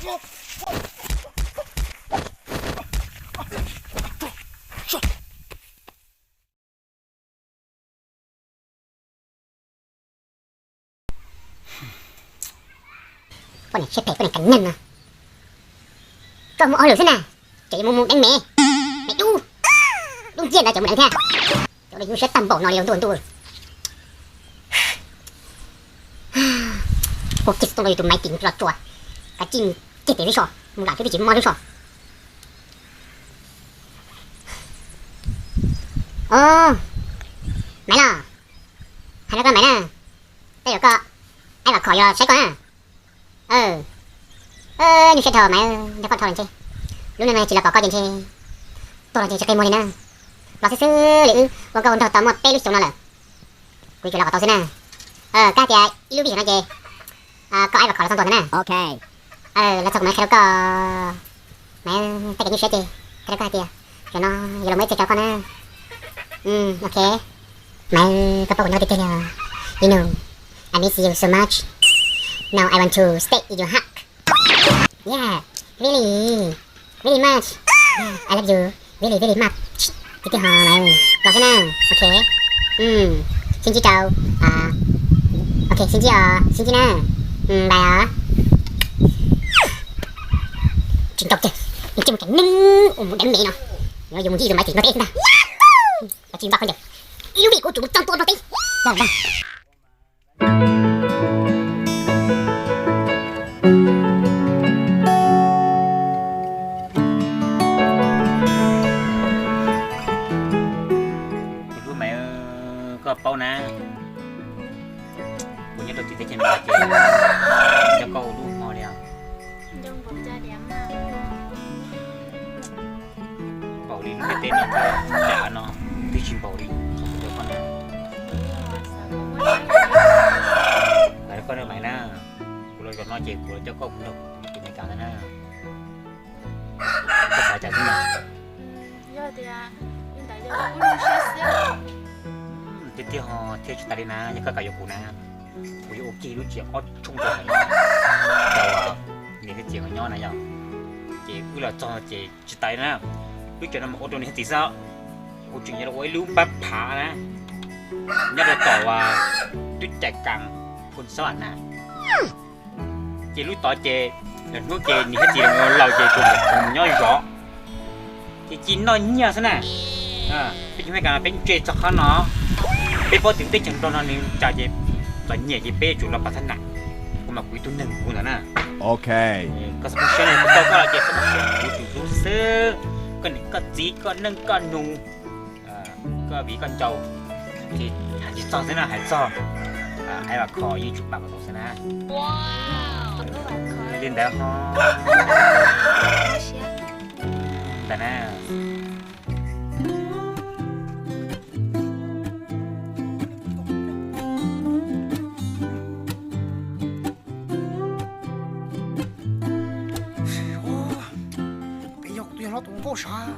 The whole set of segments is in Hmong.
Poj niam siab phem, poj niam kas neeg no, tsuas mus ob lwm xwb na, ces yuav mus mus deev me, me dub, dub nciab ntawd ces mus deev thiab. Cov uas yus siab tag npaum no li ntuj ntuj. Ua kiag xov tooj rau yus tus maiv tim los tsuas, kav tsij kiag tes xwb tso, mus lam xwb twb tsis mob xwb tso. Os, Maiv los, hais rau koj Maiv na, tej zaum koj, aib vam khom yuav saib koj na. Nyuaj siab dhau Maiv, nrog koj dhau los ntshe, lub neej no tsis los pom koj ces ntshe tuag los ntshe tsis qi muag li na. Los xwb xwb li wb ua nkauj ua nraug tau muaj peb lub xyoos no lawm, kuv yuav tsum los kom tau xwb na. Kab tias ib lub vij no ces koj aib vam khom los txog ntua ntawd na. Los txog kuv mam qhia rau koj. Maiv, tej kev nyuaj siab ces qhia rau koj hais tias zaum no yuav los muaj ib txhia tso koj na. Ok. Maiv, koj paub kuv nyob tiag tiag li. You know, I miss you so much. Now I want to stay in your hug. Yeah, really, really much. Yeah, I love you really, really much. Tiag tiag ho Maiv, los xwb na. Ok. Sib ntsib rau, ok, sib ntsib os, sib ntsib na. Bye os. Tsis ntaus kiag, nws tsis mus kev neeg uas mus deev me no, yuav mus ntsib tus Maiv tim nrog teb xwb ntag. Tsis ntaus khaub ncaws, ib lub vij kuv tsum mus txog ntua nrog teb. Tus hlub Maiv, koj paub na, kuv nyob rau tim teb chaws Nplog ces nco koj ua lub hmo li os. Npaum li lub ntiaj teb no thiab dav no twb tsis npaum li qhov kuv nco koj na. Hais rau koj na Maiv na, kuv los zaum no ces kuv los coj koj mus nrog kuv tus Meskas ntag na. Koj xav cas xwb mas? Tiag tiag ho thiaj tsis tas li na, yog koj kam yuav kuv na, kuv yuav ua kiag lub tsev ob tshooj rau hauv no rau niam thiab txiv nkawd nyob na yom. Ces wb los txog ces tsis tas li na, lub tsev no mas ua rau niam thiab txiv xwb. Kuv tseem yuav los ua ib lub npab phav na, nyob rau tom Tub Cai Kas Phoo Xab Vam na. Ces lub tod ces lwm hnub ces niam thiab txiv laus ces kuv mam mus nyob zov, ces cia noj nyiaj xwb na. Peb cov Meskas no peb ntse txog qhov no, peb paub tias teb chaws Nplog no nws cas ces txom nyem ces peb yuav tsum los pas thab nam, kuv mas kuv ib tug neeg kuv ntawd na. Koj txhob poob siab na, kuv tau koj los ces txhob poob siab, kuv tus hlub xwb, koj niam koj txiv koj neej koj nus, koj viv koj ncaus, ces hais tsis txog xwb na, hais txog aib vam khom yeej tsum pam kom tau xwb na. Li ntawd ho ntawd na. Peb yog kuv tus yawg hlob tus nkauj sav,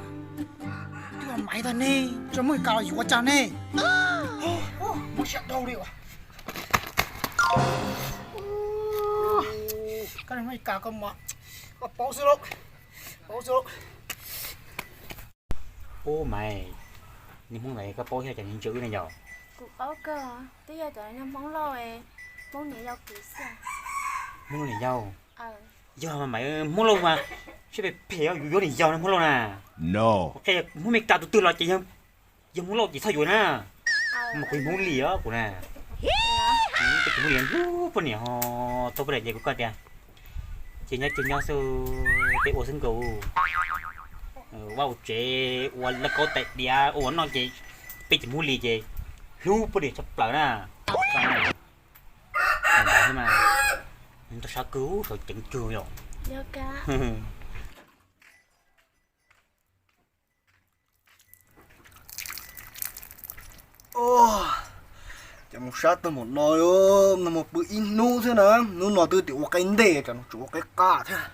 twb yog Maiv tag ne, tsis muaj Meskas los yuav ua cas ne. Mob siab dhau li. Koj Meskas koj mas, koj paub xwb lauj, paub xwb lauj. Ub Maiv, niag Hmoob ntawd koj paub thiab cas nws ntsia wb ne yom? Kuv paub kawg, twb yog cov niag Hmoob Lauj, Hmoob niam yau kwv xwb. Hmoob niam yau? Yog mas Maiv, Hmoob Lauj mas siab phem phem, yuav yuav niam yau na Hmoob Lauj na. Kuv qhia Hmoob Meskas tus twg los ces yog Hmoob Lauj ces txhob yuav na. Mas kuv Hmoob Lis os kuv na. Peb tus Hmoob Lis hlub poj niam ho, tau poj niam ces kuv koj tias ces nyob ces nyob xwb, peb ua xwb nkaus, ua vaj ua tsev, ua laj kaub tais diav, ua noj ces peb tus Hmoob Lis ces hlub poj niam tshaj plaws na. Ntawd mas nrog sab kawg, sawv ceev kawg yom. Ces mus sab tag npaum no, no mus pw ib hnub thiab na, hnub no twb tias ua qe ntej, tsam no tsuas ua qe qab thiab.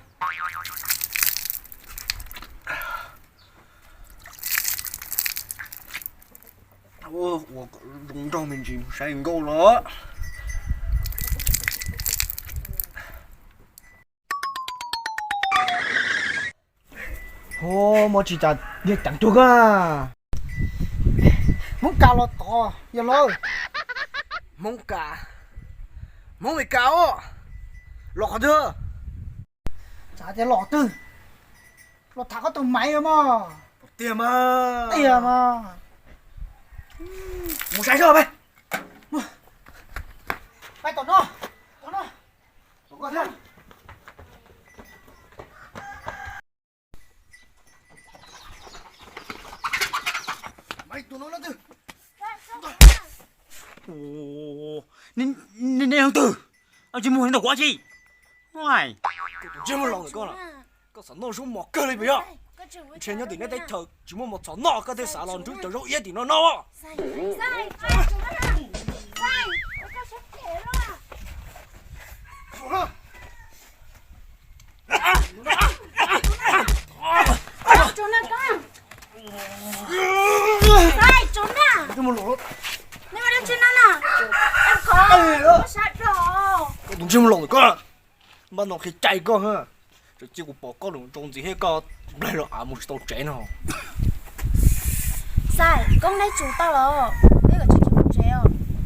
Ua zoo nraug me ntsis mus saib nkauj los. Muaj tsis tas yog ceev cuag koj. Hmoob Kas los tod yog lawm. Hmoob Kas, Hmoob Mes Kas os, los qhov twg? Txawm tias los twg, los tham koj tus maiv mog. Tiag mas, tiag mas. Mus saib seb peb, peb tom no, tom no, tom koj thiab. Nej leej twg, tsis muaj hais ntau kuv dab tsi. Koj tus ntsej muag laus ntawm koj, koj xav noj zaub mos kawg li puas yog? Ntshe nyob tim nej teb chaws tsis muaj mos txhos noj koj thiaj xav los nrhiav cov zaub iab tim no noj. Koj tus ntsej muag laus ntawm koj, npaj no qhia cai koj, tseem cia kuv pom koj lus rau ntxiv thiab koj nplaig los av mus tsis tau tsev no. Xais, koj neb tsum tau los, neb kom tsis tsum mus tsev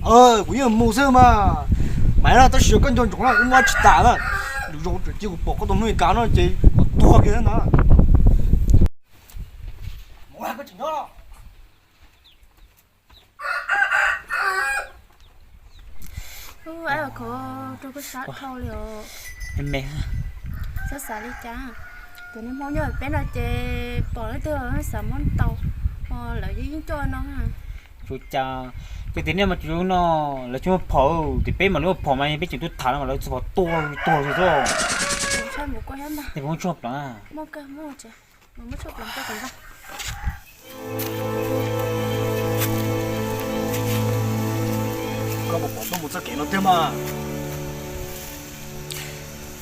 os. Kuv yeej mus xwb mas. Maiv na, tab sis yog koj nco ntsoov na, wb muab tsis tas na. Lwm zaus tseem cia kuv pom koj tus Hmoob Mes Kas no ces kom tuag kiag na. Mus, koj tseem nyob. Ub, ab, khov rau koj sab dhau li os. Me, xav xav li cas? Cov niag Hmoob nyob peb no ces pom leej twg xav muab ntaus, lawv yeej coj no. Tsuas cas, ces tias nej mas tsis zoo no, lawv tsis muaj phom, tias peb mas lawv muaj phom mas peb tseem tuaj tham no mas lawv tsis phom tuag tuag xwb. Ntshai mus koj thiab mas. Tsuag plaws. Koj puas pom tuaj mus txoj kev no tiag mas?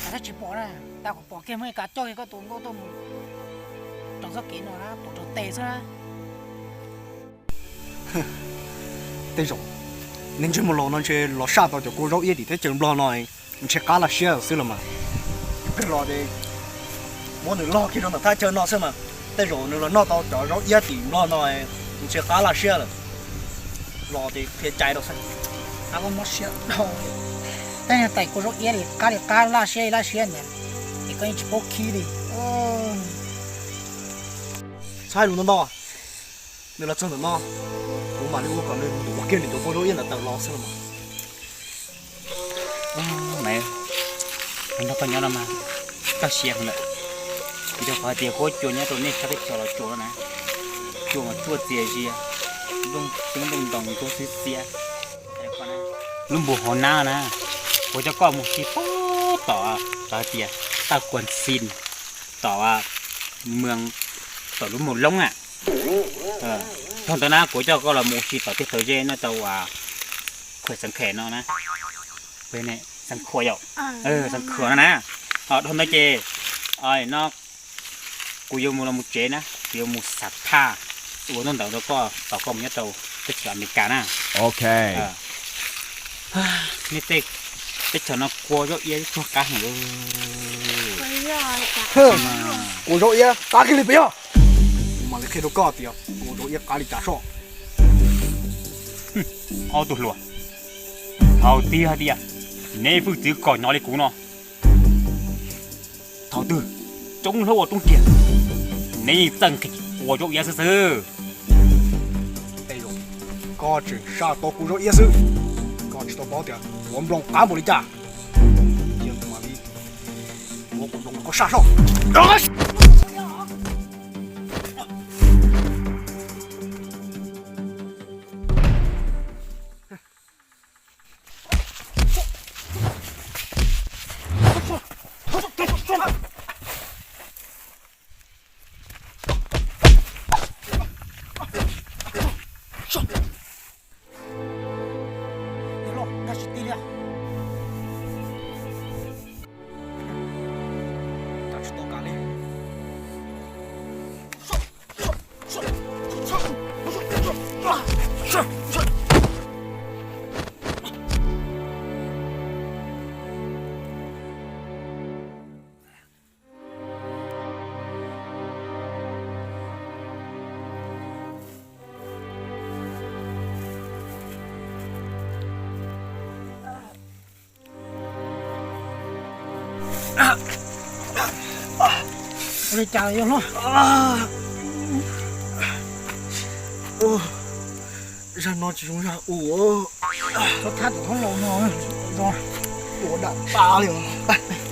Cas tab tsis pom na, tau kuv pom kiag Hmoob Mes Kas coj kiag koj tus nkauj tuaj mus rau txoj kev no na, pom rau tes xwb na. Tej zaum nej ntsej muag laus no ntshe los saj tau cov kua zaub iab tim teb chaws Nplog no, ntshe qab laj siab xwb los mas. Peb los ces muab nws log kiag rau ntawm thaj chaw no xwb mas, tej zaum nws los noj tau cov zaub iab tim Nplog no, ntshe qab laj siab lawm. Los ces qhia cai rau xwb. Qab mob siab dhau. Tej niag tais kua zaub iab li qab li qab laj siab li laj siab ntawd, ces koj yeej tsis paub khib li. Txhob hais lus ntau ntau, nws los txog ntawm no, kuv mam li ua kom nws ua kiag nws cov kua zaub iab ntawd tawm los xwb los mas. Maiv, nrog koj nyob no mas koj siab heev lawm. Vim rau qhov hais tias huab cua nyob rau nej sab teb chaws Los Tsuas no na, cua mas tsuaj txias zias, nplooj xeeb nplooj ntoos ntsuab xwb xiab. Lub npus hauv nab na, kuv coj koj mus ua si puag tom, lawv hais tias taj kuas xis, tom mws, tom lub mus loob na. Thaum ntawd na kuv coj koj los mus ua si tom tej plawv zeb nyob rau uas Khuam Xeev Khem no na. Xeev Khuam yom, Xeev Khuam no na. Dhau ntawd ces no kuv yuav mus los mus tsev na, kuv yuav mus xam phaj ua ntaub ntawv rau koj tos koj mus nyob rau teb chaws Amelikas na. Nej tej teb chaws no kua zaub iab tsuag qab heev. Kua zaub iab qab kiag li puas yog? Kuv mam li qhia rau koj tias kua zaub iab qab li cas soj. Ob tug hluas, thaum twg hais tias neb hwj txwv kom hnov li kuv no, thaum twg coob hlub ua roob riam, neb yeej txawj nqhis kua zaub iab xwb xwb. Koj tseem saj tau kua zaub iab xwb, koj tsis tau paub tias kuv nploos qab npaum li cas. Cia kuv mam li muab kua nploos koj saj soj. Tsis tau kam li. Ua li cas yog hlob? Zaj no tsis zoo zaj ua. Txhob thab tus hlob laus no, ua dam tas li os.